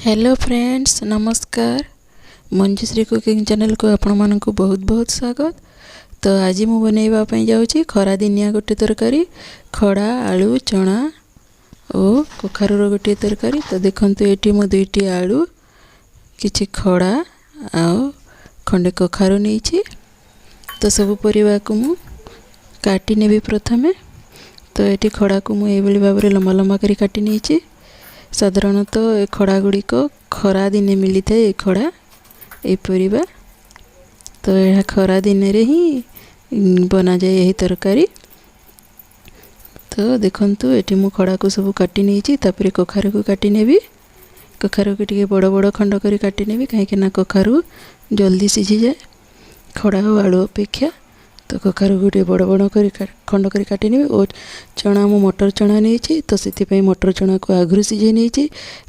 Hello friends, ନମସ୍କାର। Manjushree cooking ଚ୍ୟାନେଲକୁ ଆପଣମାନଙ୍କୁ ବହୁତ ବହୁତ ସ୍ୱାଗତ। ତ ଆଜି ମୁଁ ବନେଇବା ପାଇଁ ଯାଉଛି ଖରାଦିନିଆ ଗୋଟେ ତରକାରୀ, ଖଡ଼ା, ଆଳୁ, ଚଣା ଓ କଖାରୁର ଗୋଟିଏ ତରକାରୀ। ତ ଦେଖନ୍ତୁ, ଏଠି ମୁଁ 2ଟି ଆଳୁ, କିଛି ଖଡ଼ା ଆଉ ଖଣ୍ଡେ କଖାରୁ ନେଇଛି। ତ ସବୁ ପରିବାକୁ ମୁଁ କାଟି ନେବି ପ୍ରଥମେ। ତ ଏଠି ଖଡ଼ାକୁ ମୁଁ ଏଇଭଳି ଭାବରେ ଲମ୍ବା ଲମ୍ବା କରି କାଟି ନେଇଛି। ସାଧାରଣତଃ ଏ ଖଡ଼ା ଗୁଡ଼ିକ ଖରା ଦିନେ ମିଳିଥାଏ, ଏ ଖଡ଼ା, ଏ ପରିବା। ତ ଏହା ଖରା ଦିନରେ ହିଁ ବନାଯାଏ ଏହି ତରକାରୀ। ତ ଦେଖନ୍ତୁ, ଏଠି ମୁଁ ଖଡ଼ାକୁ ସବୁ କାଟି ନେଇଛି। ତାପରେ କଖାରୁକୁ କାଟି ନେବି। କଖାରୁକୁ ଟିକେ ବଡ଼ ବଡ଼ ଖଣ୍ଡ କରି କାଟି ନେବି, କାହିଁକିନା କଖାରୁ ଜଲ୍ଦି ସିଝିଯାଏ ଖଡ଼ା ଆଉ ଆଳୁ ଅପେକ୍ଷା। ତ କଖାରୁକୁ ଟିକେ ବଡ଼ ବଡ଼ କରି ଖଣ୍ଡ କରି କାଟି ନେବି। ଓ ଚଣା, ମୁଁ ମଟର ଚଣା ନେଇଛି, ତ ସେଥିପାଇଁ ମଟର ଚଣାକୁ ଆଗରୁ ସିଝେଇ ନେଇଛି,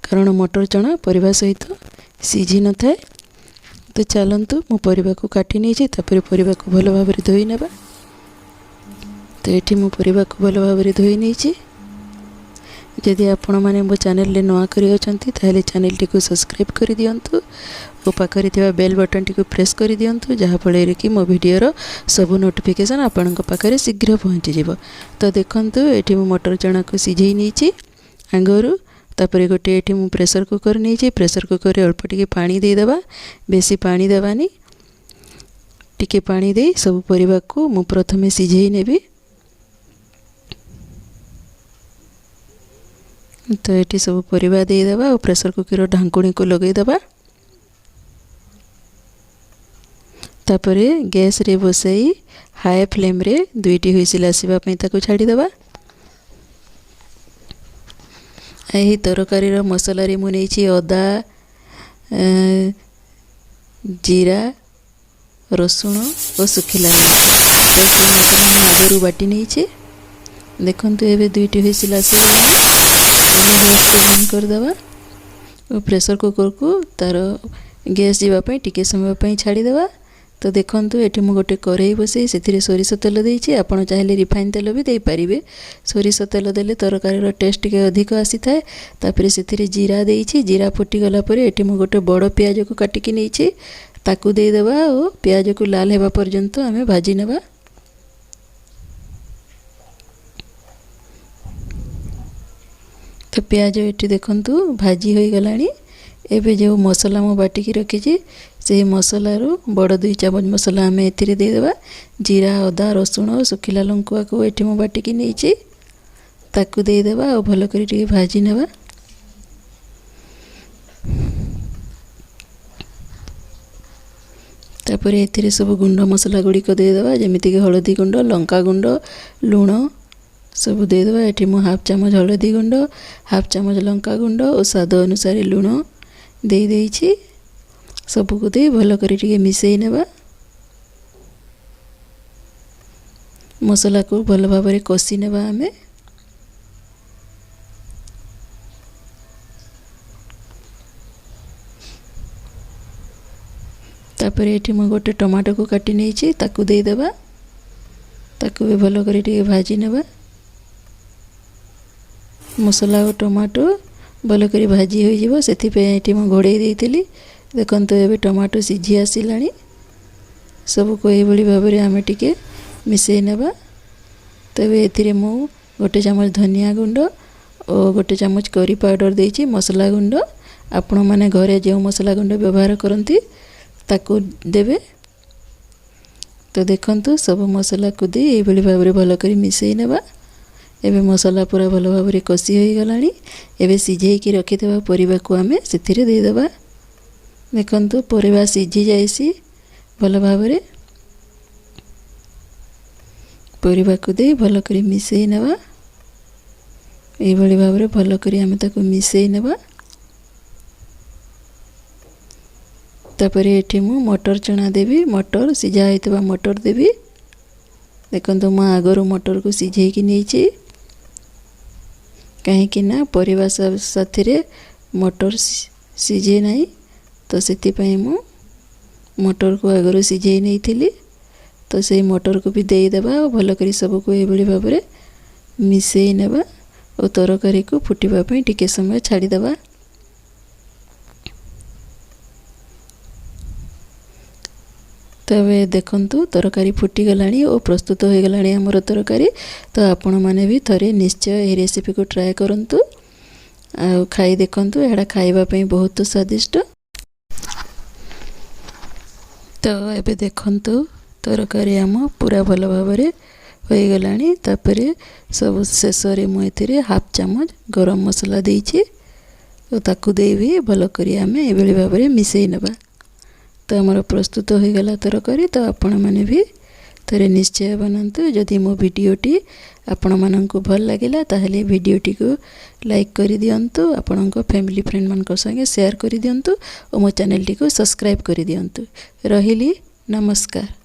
କାରଣ ମଟର ଚଣା ପରିବା ସହିତ ସିଝି ନଥାଏ। ତ ଚାଲନ୍ତୁ, ମୁଁ ପରିବାକୁ କାଟି ନେଇଛି। ତାପରେ ପରିବାକୁ ଭଲ ଭାବରେ ଧୋଇ ନେବା। ତ ଏଠି ମୁଁ ପରିବାକୁ ଭଲ ଭାବରେ ଧୋଇ ନେଇଛି। ଯଦି ଆପଣମାନେ ମୋ ଚ୍ୟାନେଲରେ ନୂଆ କରି ଅଛନ୍ତି, ତାହେଲେ ଚ୍ୟାନେଲଟିକୁ ସବସ୍କ୍ରାଇବ୍ କରିଦିଅନ୍ତୁ ଓ ପାଖରେ ଥିବା ବେଲ୍ ବଟନ୍ଟିକୁ ପ୍ରେସ୍ କରିଦିଅନ୍ତୁ, ଯାହାଫଳରେ କି ମୋ ଭିଡ଼ିଓର ସବୁ ନୋଟିଫିକେସନ୍ ଆପଣଙ୍କ ପାଖରେ ଶୀଘ୍ର ପହଞ୍ଚିଯିବ। ତ ଦେଖନ୍ତୁ, ଏଠି ମୁଁ ମଟର ଚଣାକୁ ସିଝେଇ ନେଇଛି ଆଗରୁ। ତାପରେ ଗୋଟେ ଏଠି ମୁଁ ପ୍ରେସର୍ କୁକର୍ ନେଇଛି। ପ୍ରେସର୍ କୁକର୍ରେ ଅଳ୍ପ ଟିକେ ପାଣି ଦେଇଦେବା, ବେଶୀ ପାଣି ଦେବାନି। ଟିକେ ପାଣି ଦେଇ ସବୁ ପରିବାକୁ ମୁଁ ପ୍ରଥମେ ସିଝେଇ ନେବି। ତ ଏଠି ସବୁ ପରିବା ଦେଇଦେବା ଆଉ ପ୍ରେସର୍ କୁକର୍ର ଢାଙ୍କୁଣୀକୁ ଲଗାଇଦେବା। ତାପରେ ଗ୍ୟାସ୍ରେ ବସାଇ ହାଇ ଫ୍ଲେମ୍ରେ 2ଟି ହୁଇସିଲ୍ ଆସିବା ପାଇଁ ତାକୁ ଛାଡ଼ିଦେବା। ଏହି ତରକାରୀର ମସଲାରେ ମୁଁ ନେଇଛି ଅଦା, ଜିରା, ରସୁଣ ଓ ଶୁଖିଲା ଲଙ୍କା। ତ ସେଇ ମସଲା ମୁଁ ଆଗରୁ ବାଟି ନେଇଛି। ଦେଖନ୍ତୁ, ଏବେ 2ଟି ହୁଇସିଲ୍ ଆସିଗଲାଣି। ଏବେ ଗ୍ୟାସ୍କୁ ବନ୍ଦ କରିଦେବା ଓ ପ୍ରେସର୍ କୁକର୍କୁ ତା'ର ଗ୍ୟାସ୍ ଯିବା ପାଇଁ ଟିକେ ସମୟ ପାଇଁ ଛାଡ଼ିଦେବା। ତ ଦେଖନ୍ତୁ, ଏଠି ମୁଁ ଗୋଟେ କରେଇ ବସେଇ ସେଥିରେ ସୋରିଷ ତେଲ ଦେଇଛି। ଆପଣ ଚାହିଁଲେ ରିଫାଇନ୍ ତେଲ ବି ଦେଇପାରିବେ। ସୋରିଷ ତେଲ ଦେଲେ ତରକାରୀର ଟେଷ୍ଟ ଟିକେ ଅଧିକ ଆସିଥାଏ। ତାପରେ ସେଥିରେ ଜିରା ଦେଇଛି। ଜିରା ଫୁଟିଗଲା ପରେ ଏଠି ମୁଁ ଗୋଟେ ବଡ଼ ପିଆଜକୁ କାଟିକି ନେଇଛି, ତାକୁ ଦେଇଦେବା ଓ ପିଆଜକୁ ଲାଲ ହେବା ପର୍ଯ୍ୟନ୍ତ ଆମେ ଭାଜି ନେବା। ତ ପିଆଜ ଏଠି ଦେଖନ୍ତୁ ଭାଜି ହୋଇଗଲାଣି। ଏବେ ଯେଉଁ ମସଲା ମୁଁ ବାଟିକି ରଖିଛି, ସେହି ମସଲାରୁ ବଡ଼ 2 ଚାମଚ ମସଲା ଆମେ ଏଥିରେ ଦେଇଦେବା। ଜିରା, ଅଦା, ରସୁଣ, ଶୁଖିଲା ଲଙ୍କାକୁ ଏଠି ମୁଁ ବାଟିକି ନେଇଛି, ତାକୁ ଦେଇଦେବା ଆଉ ଭଲ କରି ଟିକେ ଭାଜି ନେବା। ତାପରେ ଏଥିରେ ସବୁ ଗୁଣ୍ଡ ମସଲା ଗୁଡ଼ିକ ଦେଇଦେବା, ଯେମିତିକି ହଳଦୀ ଗୁଣ୍ଡ, ଲଙ୍କା ଗୁଣ୍ଡ, ଲୁଣ ସବୁ ଦେଇଦେବା। ଏଠି ମୁଁ ହାଫ୍ ଚାମଚ ହଳଦୀ ଗୁଣ୍ଡ, ହାଫ୍ ଚାମଚ ଲଙ୍କା ଗୁଣ୍ଡ ଓ ସ୍ୱାଦ ଅନୁସାରେ ଲୁଣ ଦେଇଦେଇଛି। ସବୁକୁ ଦେଇ ଭଲ କରି ଟିକେ ମିଶାଇ ନେବା। ମସଲାକୁ ଭଲ ଭାବରେ କଷି ନେବା ଆମେ। ତାପରେ ଏଠି ମୁଁ ଗୋଟେ ଟମାଟୋକୁ କାଟି ନେଇଛି, ତାକୁ ଦେଇଦେବା। ତାକୁ ବି ଭଲ କରି ଟିକେ ଭାଜି ନେବା। ମସଲା ଓ ଟମାଟୋ ଭଲ କରି ଭାଜି ହୋଇଯିବ, ସେଥିପାଇଁ ଏଠି ମୁଁ ଘୋଡ଼େଇ ଦେଇଥିଲି। ଦେଖନ୍ତୁ, ଏବେ ଟମାଟୋ ସିଝି ଆସିଲାଣି। ସବୁକୁ ଏଇଭଳି ଭାବରେ ଆମେ ଟିକେ ମିଶାଇ ନେବା। ତେବେ ଏଥିରେ ମୁଁ 1 ଚାମଚ ଧନିଆ ଗୁଣ୍ଡ ଓ 1 ଚାମଚ କରି ପାଉଡ଼ର ଦେଇଛି, ମସଲା ଗୁଣ୍ଡ। ଆପଣମାନେ ଘରେ ଯେଉଁ ମସଲା ଗୁଣ୍ଡ ବ୍ୟବହାର କରନ୍ତି, ତାକୁ ଦେବେ। ତ ଦେଖନ୍ତୁ, ସବୁ ମସଲାକୁ ଦେଇ ଏଇଭଳି ଭାବରେ ଭଲ କରି ମିଶାଇ ନେବା। ଏବେ ମସଲା ପୁରା ଭଲ ଭାବରେ କଷି ହୋଇଗଲାଣି। ଏବେ ସିଝେଇକି ରଖିଥିବା ପରିବାକୁ ଆମେ ସେଥିରେ ଦେଇଦେବା। ଦେଖନ୍ତୁ, ପରିବା ସିଝି ଯାଇଛି ଭଲ ଭାବରେ। ପରିବାକୁ ଦେଇ ଭଲ କରି ମିଶାଇ ନେବା। ଏଇଭଳି ଭାବରେ ଭଲ କରି ଆମେ ତାକୁ ମିଶାଇ ନେବା। ତାପରେ ଏଠି ମୁଁ ମଟର ଚଣା ଦେବି, ମଟର, ସିଝା ହୋଇଥିବା ମଟର ଦେବି। ଦେଖନ୍ତୁ, ମୁଁ ଆଗରୁ ମଟରକୁ ସିଝେଇକି ନେଇଛି, କାହିଁକି ନା ପରିବା ସାଥିରେ ମଟର ସିଝେ ନାହିଁ। ତ ସେଥିପାଇଁ ମୁଁ ମଟରକୁ ଆଗରୁ ସିଝେଇ ନେଇଥିଲି। ତ ସେଇ ମଟରକୁ ବି ଦେଇଦେବା ଆଉ ଭଲ କରି ସବୁକୁ ଏଇଭଳି ଭାବରେ ମିଶାଇ ନେବା ଓ ତରକାରୀକୁ ଫୁଟିବା ପାଇଁ ଟିକେ ସମୟ ଛାଡ଼ିଦେବା। ତ ଏବେ ଦେଖନ୍ତୁ, ତରକାରୀ ଫୁଟିଗଲାଣି ଓ ପ୍ରସ୍ତୁତ ହୋଇଗଲାଣି ଆମର ତରକାରୀ। ତ ଆପଣମାନେ ବି ଥରେ ନିଶ୍ଚୟ ଏହି ରେସିପିକୁ ଟ୍ରାଏ କରନ୍ତୁ ଆଉ ଖାଇ ଦେଖନ୍ତୁ। ଏଇଟା ଖାଇବା ପାଇଁ ବହୁତ ସ୍ୱାଦିଷ୍ଟ। ତ ଏବେ ଦେଖନ୍ତୁ, ତରକାରୀ ଆମ ପୁରା ଭଲ ଭାବରେ ହୋଇଗଲାଣି। ତାପରେ ସବୁ ଶେଷରେ ମୁଁ ଏଥିରେ ହାଫ୍ ଚାମଚ ଗରମ ମସଲା ଦେଇଛି ଓ ତାକୁ ଦେଇ ବି ଭଲ କରି ଆମେ ଏଭଳି ଭାବରେ ମିଶାଇ ନେବା। ତ ଆମର ପ୍ରସ୍ତୁତ ହୋଇଗଲା ତରକାରୀ। ତ ଆପଣମାନେ ବି ଥରେ ନିଶ୍ଚୟ ବନାନ୍ତୁ। ଯଦି ମୋ ଭିଡ଼ିଓଟି ଆପଣମାନଙ୍କୁ ଭଲ ଲାଗିଲା, ତାହେଲେ ଭିଡ଼ିଓଟିକୁ ଲାଇକ୍ କରିଦିଅନ୍ତୁ, ଆପଣଙ୍କ ଫ୍ୟାମିଲି ଫ୍ରେଣ୍ଡମାନଙ୍କ ସାଙ୍ଗେ ସେୟାର କରିଦିଅନ୍ତୁ ଓ ମୋ ଚ୍ୟାନେଲଟିକୁ ସବସ୍କ୍ରାଇବ୍ କରିଦିଅନ୍ତୁ। ରହିଲି, ନମସ୍କାର।